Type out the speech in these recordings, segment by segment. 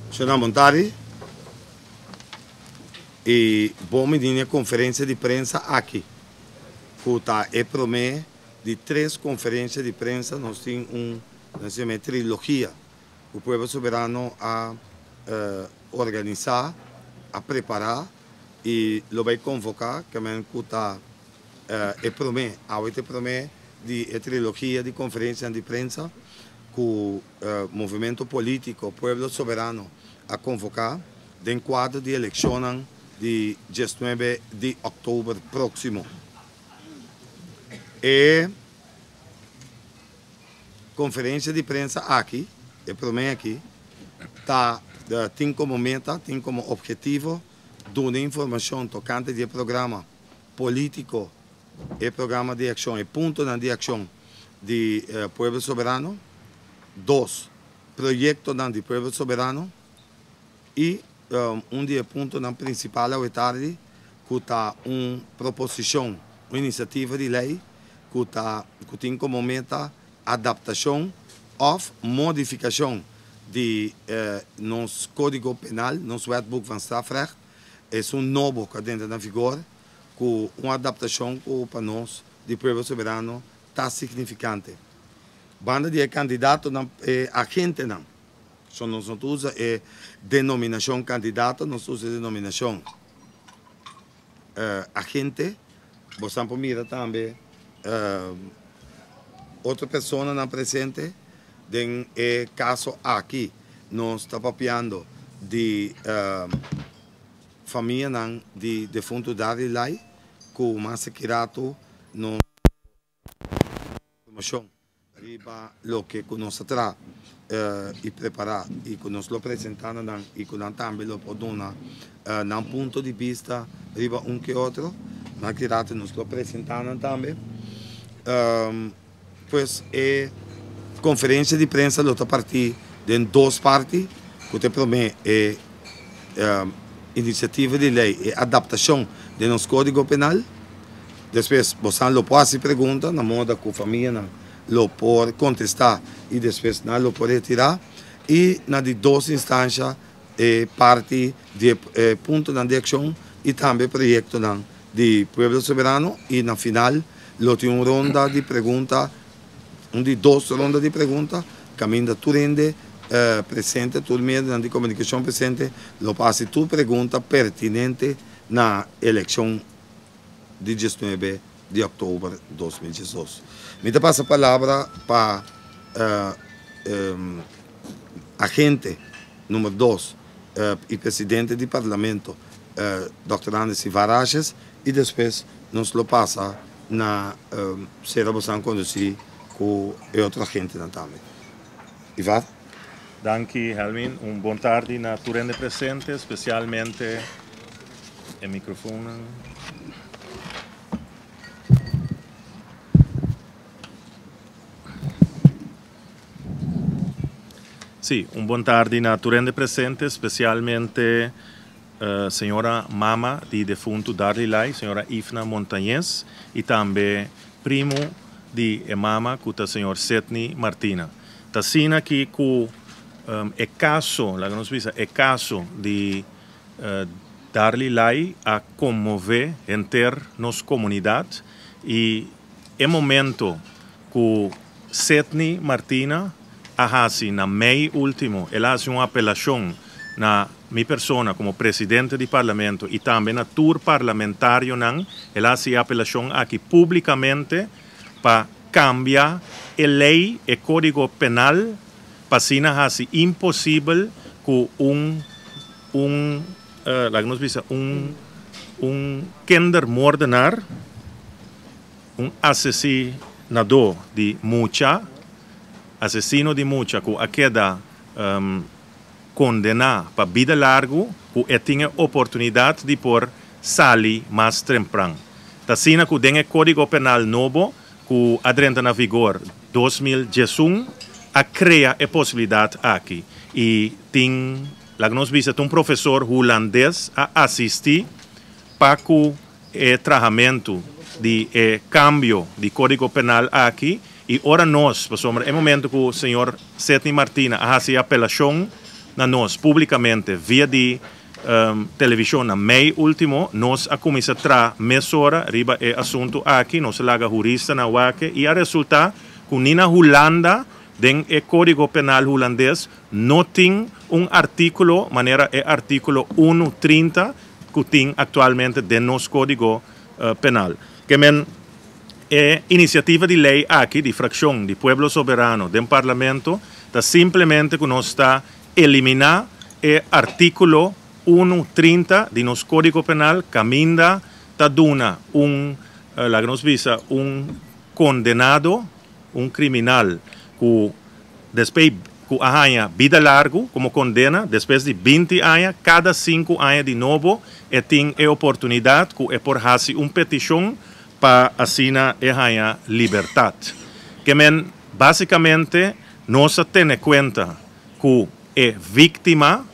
Shona Montari i bon bini na e konferensia di prensa aki ku ta e promé di tres konferensia di prensa. Nos tin un nos yama e trilogia ku Pueblo Soberano a organisá, a prepará i lo bai konvoká kemen ku ta e promé, awe ta e promé di e trilogia di konferensianan di prensa ku Movimento Politico Pueblo Soberano a konvoká den kuadro di elekshonnan di diesnuebe di òktober próksimo. E konferensia di prensa aki, e promé aki, ta tin komo meta, tin komo ophetivo duna informashon tokante di e programa polítiko, e programa di akshon, e puntonan di akshon di Pueblo Soberano, dos, proyektonan di Pueblo Soberano i un di e puntonan prinsipal awe tardi ku ta un proposishon, un inisiativa di lei ku ta ku tin komo meta adaptashon òf modifikashon di nos Kódigo Penal, nos Wetboek van Strafrecht, esun nobo ku a drenta na vigor ku un adaptashon ku pa nos di Pueblo Soberano ta signifikante. Banda di e kandidatonan, e agentenan, so nos no ta usa e denominashon kandidato, nos ta usa e denominashon agente. Bosan por mira tambe otro personanan presente. Den e kaso aki nos ta papiando di Famianan di defuntu Darly Lai ku mas sekiratu nos informashon riba loke ku nos a traha i prepará i ku nos lo presentá na nan i ku nan tambe lo por duna nan punto di bista riba un ke otro. Mas kiratu nos lo presentá nan tambe. Pues e conferencia di prensa lo ta parti den dos parti, cu ta e prome e iniciativa di ley, e adaptacion den nos codigo penal. Despues bosan lo por haci pregunta na moda cu famianan lo por contesta y despues nan lo por retira. Y na di dos instancia e parti di e puntonan di accion y tambe proyectonan di Pueblo Soberano y na final lo tin un ronda di pregunta, un di dos ronda di pregunta caminda tur hende presente, tur medionan di comunicacion presente lo por haci tur pregunta pertinente na eleccion di diesnuebe di october 2012. Mi ta pasa palabra pa agente numero dos y presidente di parlamento Dòkter Andres Ivar Asjes y despues nos lo pasa na sera bosan conduci cu e otro agentenan tambe. Ivar. Danki Helmin. Un bon tardi na tur hende presente, specialmente e microfoonnan. Sí, un bon tardi na tur hende presente, specialmente señora mama di defuntu Darly Lai, señora Ifna Montañez, y tambe primo di e mama cu ta señor Sidney Martina. Ta asina aki cu e caso, laga nos bisa e caso di Darly Lai a conmove henter nos comunidad y e momento cu Sidney Martina a haci na mei ultimo, el a haci un apelacion na mi persona como presidente di Parlamento y tambe na tur parlamentarionan, el a haci e apelacion aki publicamente pa cambia e ley, e codigo penal, pa asina haci imposibel cu un, un, laga nos bisa, un, un kindermoordenaar, Un asesinadó di mucha, asesino di mucha ku a keda kondená pa bida largu ku e tin e oportunidat di por sali mas trempran. Ta asina ku den e Kódigo Penal nobo ku a drenta na vigor 2011 a krea e posibilidat aki i tin, laga nos bisa, ta un profesor hulandes a asistí pa ku e trahamentu di e kambio di Kódigo Penal aki i ora nos, pasobra e momentu ku señor Sidney Martina a hasi e apelashon na nos públikamente via di televishon na mei último, nos a kuminsá traha mesora riba e asuntu aki, nos a laga huristanan wak i a resultá ku ni na Hulanda den e Kódigo Penal Hulandes no tin un artíkulo manera e artíkulo unu 30 ku tin aktualmente den nos Kódigo Penal. Ke men e inisiativa di lei aki di frakshon di Pueblo Soberano den Parlamento ta simplemente ku nos ta eliminá e artíkulo unu 30 di nos Kódigo Penal kaminda ta duna un, laga nos bisa, un kondenado, un kriminal ku Despues ku a haña bida largu komo kondena, despues di 20 aña, kada 5 aña di nobo e tin e oportunidat ku e por hasi un petishon pa asina e haña libertat. Ke men, básikamente nos a tene kuenta ku e víktima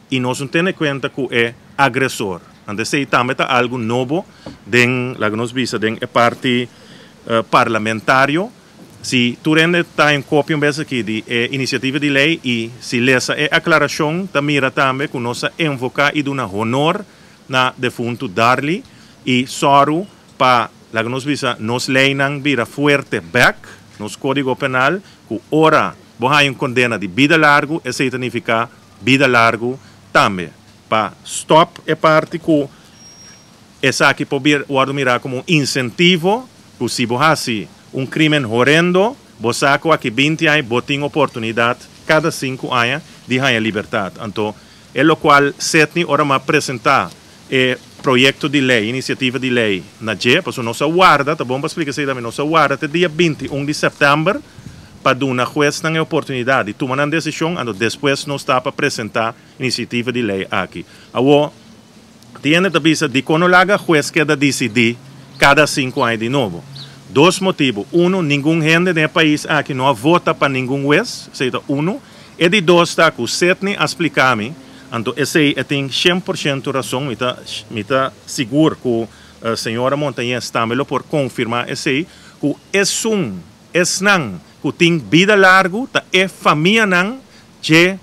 i nos no tene kuenta ku e agresor. Anto esei tambe ta algu nobo den, laga nos bisa, den e parti parlamentario. Si tur hende ta en kopia un bes aki di e inisiativa di lei i si lesa e aklarashon ta mira tambe ku nos a enfoká i duna honor na defuntu Darly i sòru pa, laga nos bisa, nos leinan bira fuerte bèk, nos kódigo penal, ku ora bo haña un kondena di bida largu esei ta nifiká bida largu tambe. Pa stòp e parti ku esaki por wòrdu mirá komo un insentivo ku si bo hasi un krímen horendo, bo sa ku aki 20 aña bo tin oportunidat kada 5 aña di haña libertat. Anto e lokual Setni ora m'a presentá e proyekto di lei, inisiativa di lei na dje, pasobra nos a warda, ta bon pa splika esei tambe, nos a warda te dia 21 di sèptèmber pa duna huesnan e oportunidat di tuma nan desishon, anto despues nos ta pa presentá inisiativa di lei aki. Awor, Tin hende ta bisa dikon no laga hues keda disidí kada 5 aña di nobo. Dos motibu. Unu, ningun hende den e pais aki no a vota pa ningun hues, esei ta unu. E di dos ta ku Sidney a splika mi, anto esei e tin 100% rason, mi ta sigur ku señora Montañez tambe lo por konfirmá esei, ku esun, esnan ku tin bida largu ta e famianan dje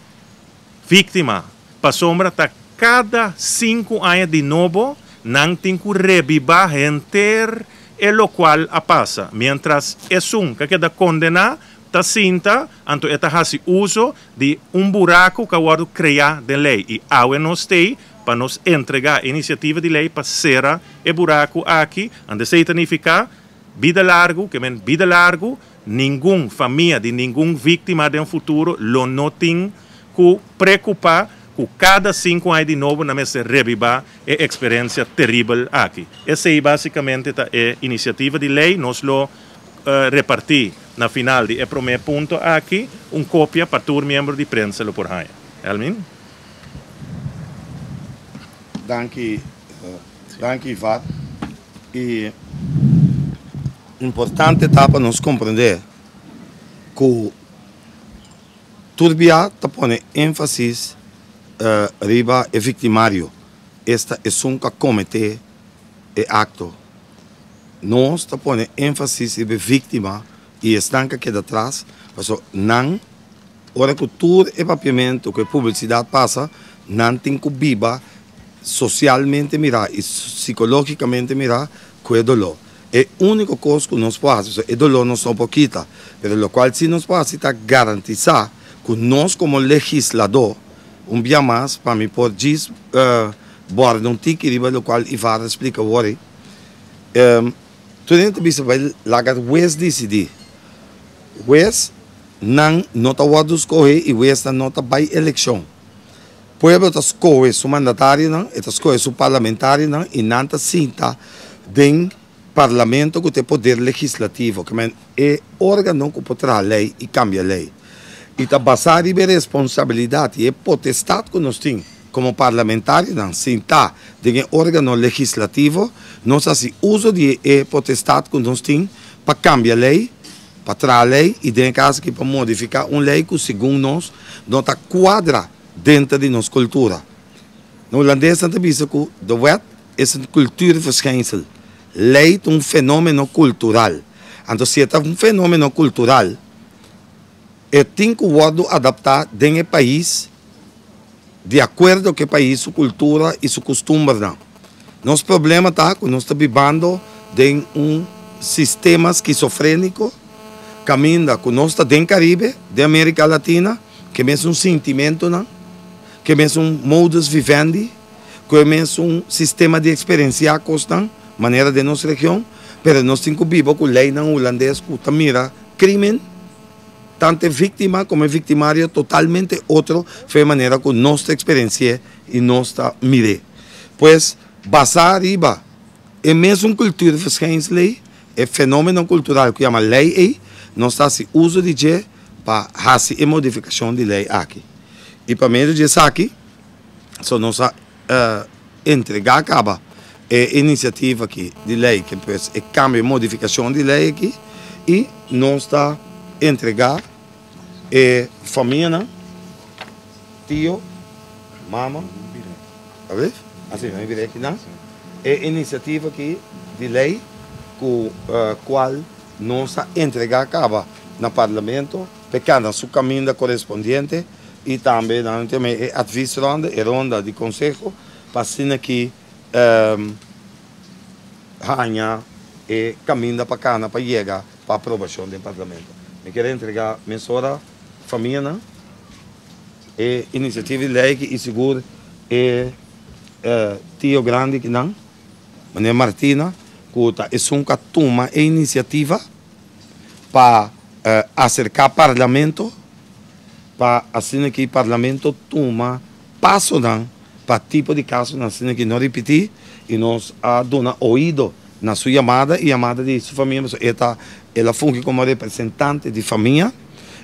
víktima. Pasobra ta kada 5 aña di nobo nan tin ku rebibá henter e lokual a pasa. Mientras esun ku keda kondená ta sinta, anto e ta hasi uso di un buraku ku a wòrdu kreá den lei. I awe nos t'ei pa nos entregá inisiativa di lei pa sera e buraku aki. Anto esei ta nifiká bida largu, ke men bida largu, ningun famia di ningun víktima den futuro lo no tin ku preokupá ku kada 5 aña di nobo nan mester rebibá e eksperensia teribel aki. Esei básikamente ta e inisiativa di lei. Nos lo repartí na final di e promé punto aki un kopia pa tur miembro di prensa lo por haña. Elmin? Danki, danki Ivar. I importante ta pa nos komprendé ku tur bia ta pone énfasis riba e viktimario, esta esun ku a kometé e akto. Nos ta pone énfasis riba e víktima i esnan ku a keda atras, pasobra nan ora ku tur e papiamentu ku e publisidat pasa, nan tin ku biba sosialmente mirá i sikológikamente mirá ku e doló. E úniko kos ku nos por hasi, e doló nos no por kita, pero lokual si nos por hasi ta garantisá ku nos komo legisladó, un bia mas pa mi por djis bòrda un tiki riba lokual Ivar a splika awor ei, tur hende ta bisa bai laga hues disidí. Hues nan no ta wòrdu skohe i huesnan no ta bai elekshon. Pueblo ta skohe su mandatarionan, e ta skohe su parlamentarionan i nan ta sinta den parlamento ku ta e poder legislativo, ke men e órgano ku por traha lei i kambia lei. I ta basá riba e responsabilidat i e potestat ku nos tin komo parlamentarionan sintá den e órgano legislativo, nos hasi uso di e potestat ku nos tin pa kambia lei, pa traha lei i den e kaso aki pa modifiká un lei ku segun nos no ta kuadra denter di nos kultura. Na hulandes nan ta bisa ku de wet is een cultuurverschijnsel. Lei ta un fenómeno kultural. Anto si e ta un fenómeno kultural, E tin ku wòrdu adaptá den e pais di akuerdo ku e pais su kultura i su kustumbernan. Nos problema ta ku nos ta bibando den un sistema skizofréniko kaminda ku nos ta den Karibe, den Amerika Latina, ku e mesun sintimentunan, ku e mesun modus vivendi, ku e mesun sistema di eksperensiá kosnan manera den nos region, pero nos tin ku biba ku leinan hulandes ku ta mira krimen, tantu e víktima komo e viktimario totalmente otro for e manera ku nos ta eksperensi'é i nos ta mir'é. Pues, basá riba e mesun cultuurverschijnslei, e fenómeno kultural ku yama lei ei, nos ta hasi uso di dje pa hasi e modifikashon di lei aki. I pa medio di esaki, so nos a entregá kaba e inisiativa aki di lei, ke pues e kambio, e modifikashon di lei aki, i nos ta entregá e famianan, tio, mama, asina mi bira akinan, e inisiativa aki di lei ku kual nos a entregá kaba na Parlamento pa e kana su kaminda korespondiente i tambe nan ta yama e adviesronde, e ronda di konseho, pa asina ki haña e kaminda pa kana pa yega pa aprobashon den Parlamento. Mi kier entregá mesora famianan e inisiativa di lei aki i sigur e tio grandi kinan, Meneer Martina, ku ta esun ku a tuma e inisiativa pa aserká Parlamento pa asina ki Parlamento tuma pasonan pa tipo di kasonan asina ki no ripití i nos a duna oido na su yamada i yamada di su famia pasobra e ta el a fungi komo representante di famia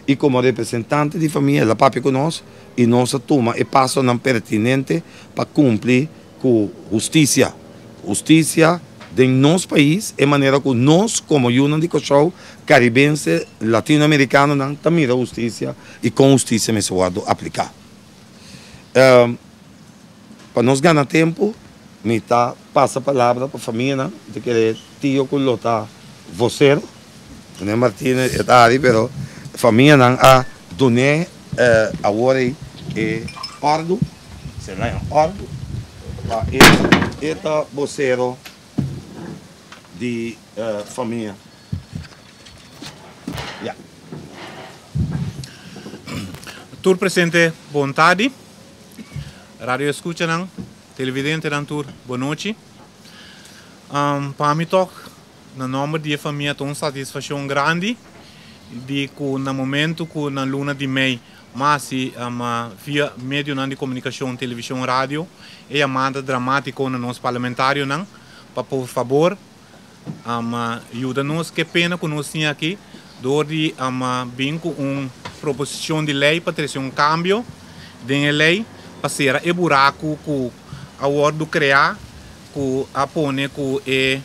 i komo representante di famia el a papia ku nos i nos a tuma e pasonan pertinente pa kumpli ku hustisia. Hustisia den nos pais e manera ku nos komo yunan di Kòrsou, karibense, latinoamerikanonan ta mira hustisia i kon hustisia mester wòrdu apliká. Pa nos gana tempu mi ta pasa palabra pa famianan, mi ta kere tio ku lo ta vosero, Meneer Martinez e ta ari pero famianan a dun'é awor ei e òrdu. Será en òrdu pa e e ta bosero di famia. Ya. Tur presente bon tardi. Radio escuchanan, televidentenan tur bon nochi. Pa mi tok na nomber di e famia ta un satisfaccion grandi di cu na momento cu na luna di mei Mas si via medionan di komunikashon, televishon, radio, e yamada dramátiko na nos parlamentarionan pa por fabor yuda nos. Ke pena ku nos tin aki dor di bin ku un proposishon di lei pa trese un kambio den e lei pa sera e buraku ku a wòrdu kreá ku a pone ku e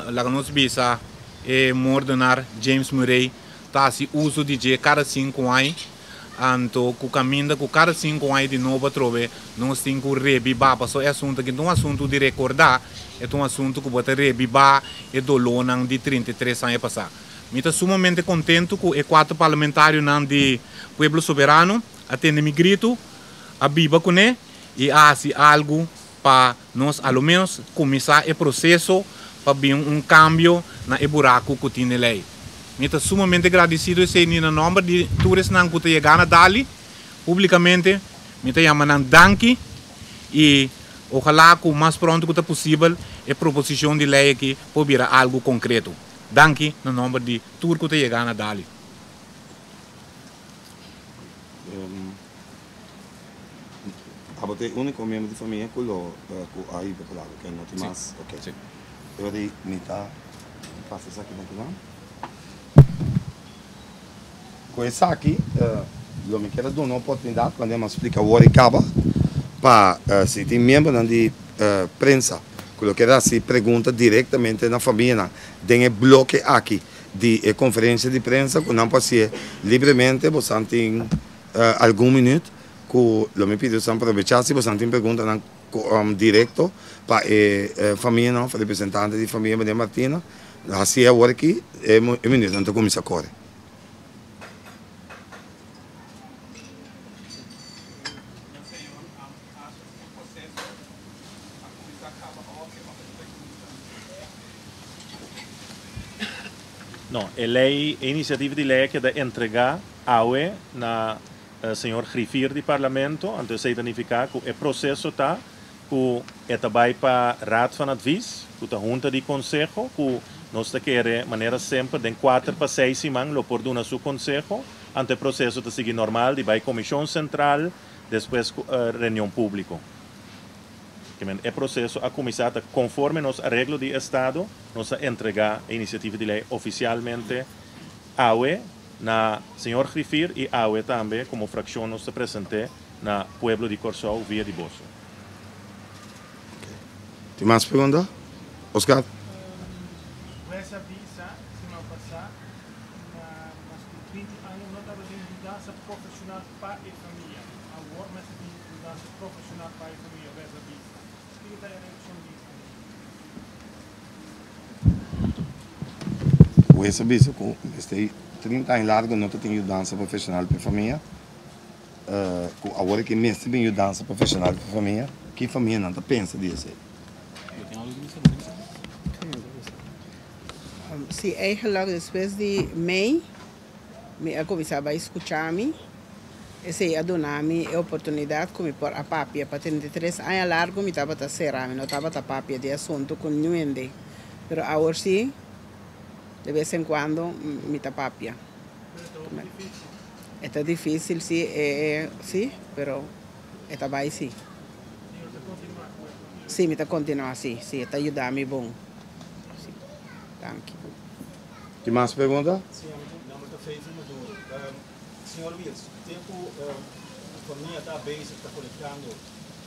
laga nos bisa e moordenaar James Murray ta hasi uso di dje kada sinku aña, anto ku kaminda ku kada sinku aña di nobo atrobe nos tin ku rebibá, pasobra e asuntu aki no ta un asuntu di rekordá, e ta un asuntu ku bo ta rebibá e dolónan di 33 aña pasá. Mi ta sumamente kontentu ku e kuater parlamentarionan di Pueblo Soberano a tende mi gritu, a biba kuné i a hasi algu pa nos a lo ménos kuminsá e proseso pa bin un kambio na e buraku ku tin e lei. Mi ta sumamente gradisido esei ni na nòmber di tur esnan ku ta yegá na Dali públikamente mi ta yama nan danki i ojalá ku mas pronto ku ta posibel e proposishon di lei aki por bira algu konkreto. Danki na nòmber di tur ku ta yegá na Dali. Abo ta e úniko miembro di famia ku lo ku a hiba palabra, ke no tin mas? Ok. E ora di mi ta pasa esaki na kinan. Ku esaki lo mi kier a duna oportunidat pa mi a splika awor i kaba pa si tin miembronan di prensa ku lo kier hasi pregunta direktamente na famianan den e bloke aki di e konferensia di prensa ku nan por hasié libremente. Bosan tin algun minuut ku lo mi pidi bosan probechá si bosan tin preguntanan direkto pa e famianan òf representante di famia Meneer Martina, hasié awor aki e minuutnan ta kuminsá kore. No, e lei, e inisiativa di lei a keda entregá awe na señor Griffier di Parlamento, anto esei ta nifiká ku e proseso ta ku e ta bai pa Raad van Advies, ku ta hunta di konseho, ku nos ta kere manera semper den kuater pa seis siman lo por duna su konseho, anto e proseso ta sigui normal di bai Komishon Sentral, despues reunion públiko. E proseso a kuminsá ta konforme nos areglo di estado, nos a entregá e inisiativa di lei ofisialmente awe na señor Griffier i awe tambe komo frakshon nos ta present'é na pueblo di Kòrsou via di boso. Tin mas pregunta? Oscar. Wes a bisa siman pasá na mas ku 30 aña no tabatin yudansa profeshonal pa e famia. Awor mester tin yudansa profeshonal pa e famia, Wes a bisa. Kiko ta e reakshon di e famia? Wes a bisa ku mester 30 aña largu no ta tin yudansa profeshonal pa e famia. Ku awor aki mester bin yudansa profeshonal pa famia, ki famianan ta pensa di esei? Si, eigenlijk despues di mei mi a kuminsá bai skucha mi. Esei a duna mi e oportunidat ku mi por a papia. Pa 33 aña largu mi tabata será, mi no tabata papia di asuntu ku niun hende. Pero awor si, de bes en kuando mi ta papia. E ta difícil sí, e sí, pero e ta bai sí. Sí, mi ta continua sí, sí, e ta yuda mi bon. Sí, danki. Tin mas pregunta? Sí, mi nomber ta Faithful Maduro. Señor Wiels, tempu famia ta bezig ta colectando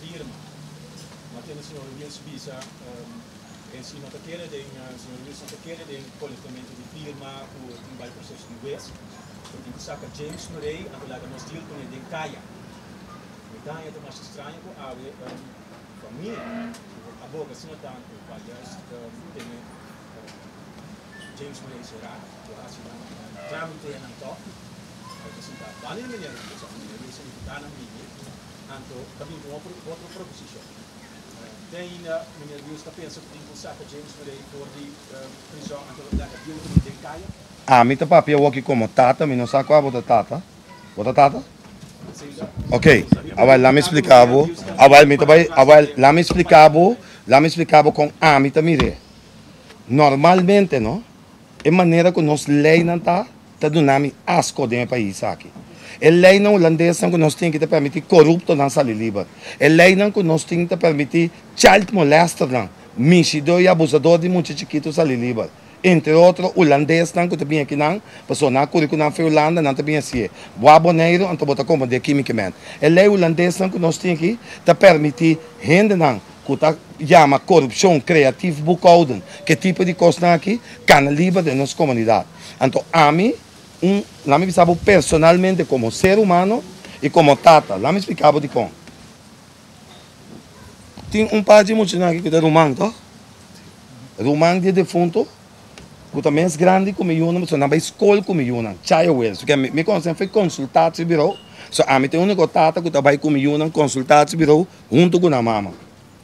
firma, ma tende señor Wiels bisa e si no ta kere den, señor Wiels no ta kere den colectamento di firma cu tin bai proceso di huez. Bo tin ku saka James Murray anto laga nos deal kuné den kaya. Mi ta haña ta masha straño ku awe famia ku a boga asina tantu pa juist tene James Murray será ku a hasi nan tramitenan tòg. Bo ta sinta banda di meneer Ruiz òf meneer Ruiz a invitá nan bini anto ta bin ku un otro proposishon. Te ainda meneer Ruiz ta pensa ku tin ku saka James Murray for di prizòn anto laga deal kuné den kaya? Ami ta papia awoki komo tata, mi no sa kua bo ta tata. Bo ta tata? Ok, awel lami splika bo, awel mi ta bai, awel lami splika bo, lami splika bo kon ami ta mir'é. Normalmente no, e manera ku nos leinan ta, ta duna mi asko den e pais aki. E leinan hulandesnan ku nos tin aki ta permití koruptonan sali liber. E leinan ku nos tin ta permití child molesternan, mishidó i abusador di mucha chikitu sali liber. Entre otro hulandesnan ku ta bin akinan, pasobra nan a kuri ku nan for Hulanda, nan ta bin hasié. Bo a Boneiru, anto bo ta komprendé kímikament. E lei hulandesnan ku nos tin aki ta permití hendenan ku ta yama korupshon, creatief boekhouden, ke tipo di kosnan aki, kana liber den nos komunidat. Anto ami, un, laat mi bisa bo personalmente komo ser humano i komo tata, laat mi splika bo dikon. Tin un par di muchanan aki ku ta ruman toh? Ruman di e defunto ku ta mes grandi ku mi yunan pasobra nan bai skol ku mi yunan, Chaya Wills. Pasobra mi konosé nan for konsultatiebureau, so ami ta e úniko tata ku ta bai ku mi yunan konsultatiebureau huntu ku nan mama.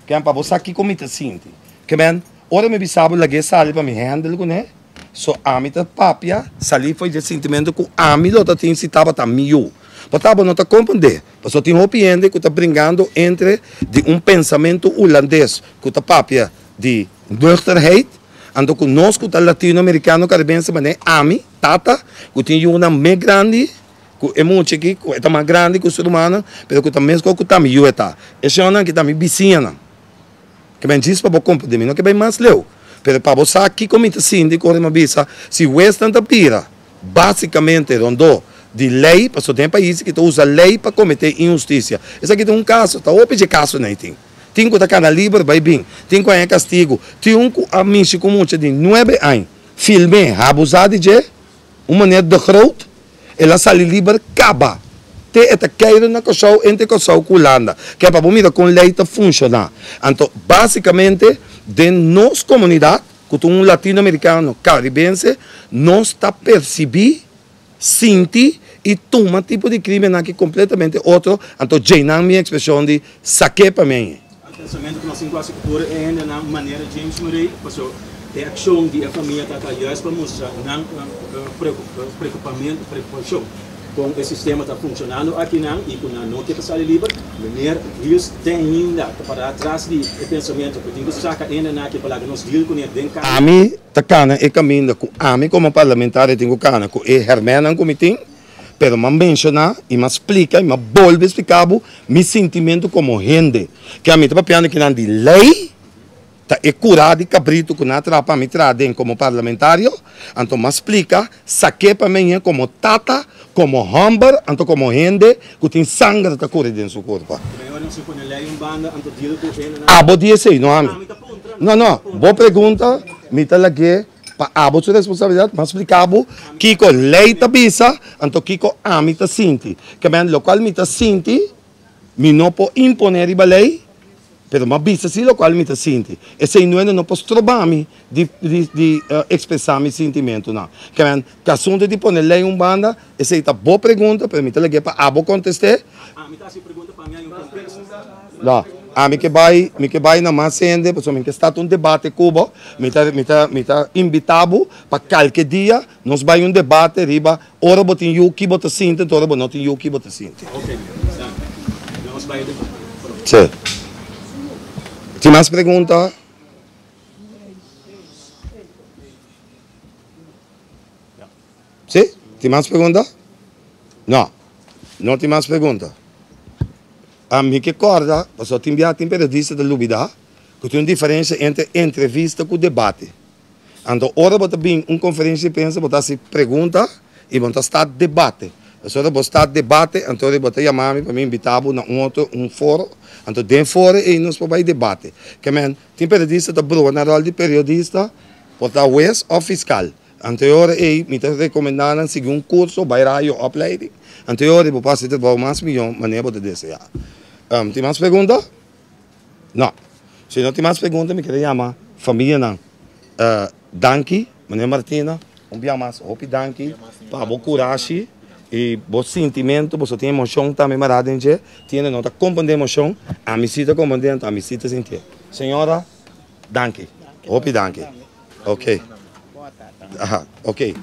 Ken pa bo sa kiko mi ta sinti. Ke men, ora mi bisa bo lag'é sali pa mi handle kuné, So ami ta papia salí for dje sintimentu ku ami lo ta tin si tabata mi yu. Por ta bo no ta komprendé, pasobra tin hopi hende ku ta bringando entre di un pensamentu hulandes ku ta papia di nuchterheid, anto ku nos ku ta latinoamerikano karibense manera ami, tata, ku tin yunan me grandi ku e mucha aki, ku e ta mas grandi ku su rumannan, pero ku ta meskos ku ta mi yu e ta. E señornan aki ta mi bisiñanan. Ke ben djis pa bo komprendé mi no ke bai mas leu, pero pa bo sa kiko mi ta sinti ku ora mi a bisa si huesnan ta bira básikamente rondó di lei, pasobra den e pais aki ta usa lei pa kometé inhustisia. Esaki ta un kaso, ta hopi dje kasonan ei tin. Tin ku ta kana liber bai bin, tin ku haña kastigu, tin un ku a mishi ku mucha di nuebe aña, film'é, habusá di dje, un meneer De Groot, El a sali liber kaba. Te e ta keiru na Kòrsou entre Kòrsou ku Hulanda. Ke pa bo mira kon lei ta funshoná. Anto básikamente den nos komunidat ku ta un latinoamerikano karibense nos ta persibí, sinti i tuma tipo di krímennan aki kompletamente otro. Anto djeinan mi ekspreshon di sak'é pa mi. E pensamentu ku nos tin ku hasi ku tur e hendenan manera James Murray, paso E akshon di e famia ta ta juist pa mustra nan preokupashon kon e sistema ta funshonando akinan i ku nan no ke ta sali liber. Meneer Wiels te ainda ta pará tras di e pensamentu ku tin ku saka hendenan aki pa laga nos deal kuné den kaya. Ami ta kana e kaminda ku ami komo parlamentario tin ku kana ku e hèrmènnan ku mi tin, pero m'a menshoná i m'a splika i m'a bolbe splika bo mi sintimentu komo hende, ke ami ta papiando kinan di lei. Ta e kurá di kabritu ku nan a traha pa mi traha den komo parlamentario, anto m'a splika sak'é pa mi komo tata, komo hòmber, anto komo hende ku tin sanger ta kore den su kurpa. Abo di esei, no ami. No, no, bo pregunta, mi ta lag'é pa abo su responsabilidat, m'a splika bo kiko lei ta bisa, anto kiko ami ta sinti. Ke men lokual mi ta sinti, mi no por imponé riba lei. Pero m'a bisa si locual mi ta sinti. Esey nuende no por stroba mi di di expresa mi sintimentonan. Kimen, cu asunto di pone ley un banda, esey ta bo pregunta, pero mi ta lag'e pa abo contest'e. Ami ta haci pregunta pa mi hay un contesta. No, ami ke bay, mi ke bay na mas hende, pasobra mi ke start un debate cu bo. Mi ta, mi ta, mi ta invita bo pa calke dia nos bay un debate riba ora bo tin yu ki bo ta sinti anto ora bo no tin yu ki bo ta sinti. Ok, danki. Nos bay e debate. Sí. Tin mas pregunta? Sí? Tin mas pregunta? No. No tin mas pregunta. Mi ke kòrda, pasobra tin bia tin periodista ta lubidá ku tin un diferensia entre entrevista ku debate. Anto ora bo ta bin un conferencia di prensa bo ta haci pregunta y bo no ta start debate. Pasobra ora bo start debate anto ora bo ta yama mi pa mi invita bo na un otro un foro anto den foro ey nos por bay debate. Ke men tin periodista ta brua nan rol di periodista por ta hues of fiscal. Anto e ora ey mi ta recomenda nan sigui un curso bay radio opleiding anto e ora ey bo por haci trabao mas miyo manera bo ta desea. Tin mas pregunta? No. Si no tin mas pregunta mi kere yama famianan danki, meneer Martina un bia mas hopi danki pa bo kurashi i bo sintimentu, boso tin emoshon tambe mará den dje, tin hende no ta komprende emoshon, ami si ta komprende anto ami si ta sintié. Señora danki, hopi danki. Ok. Aha, ok.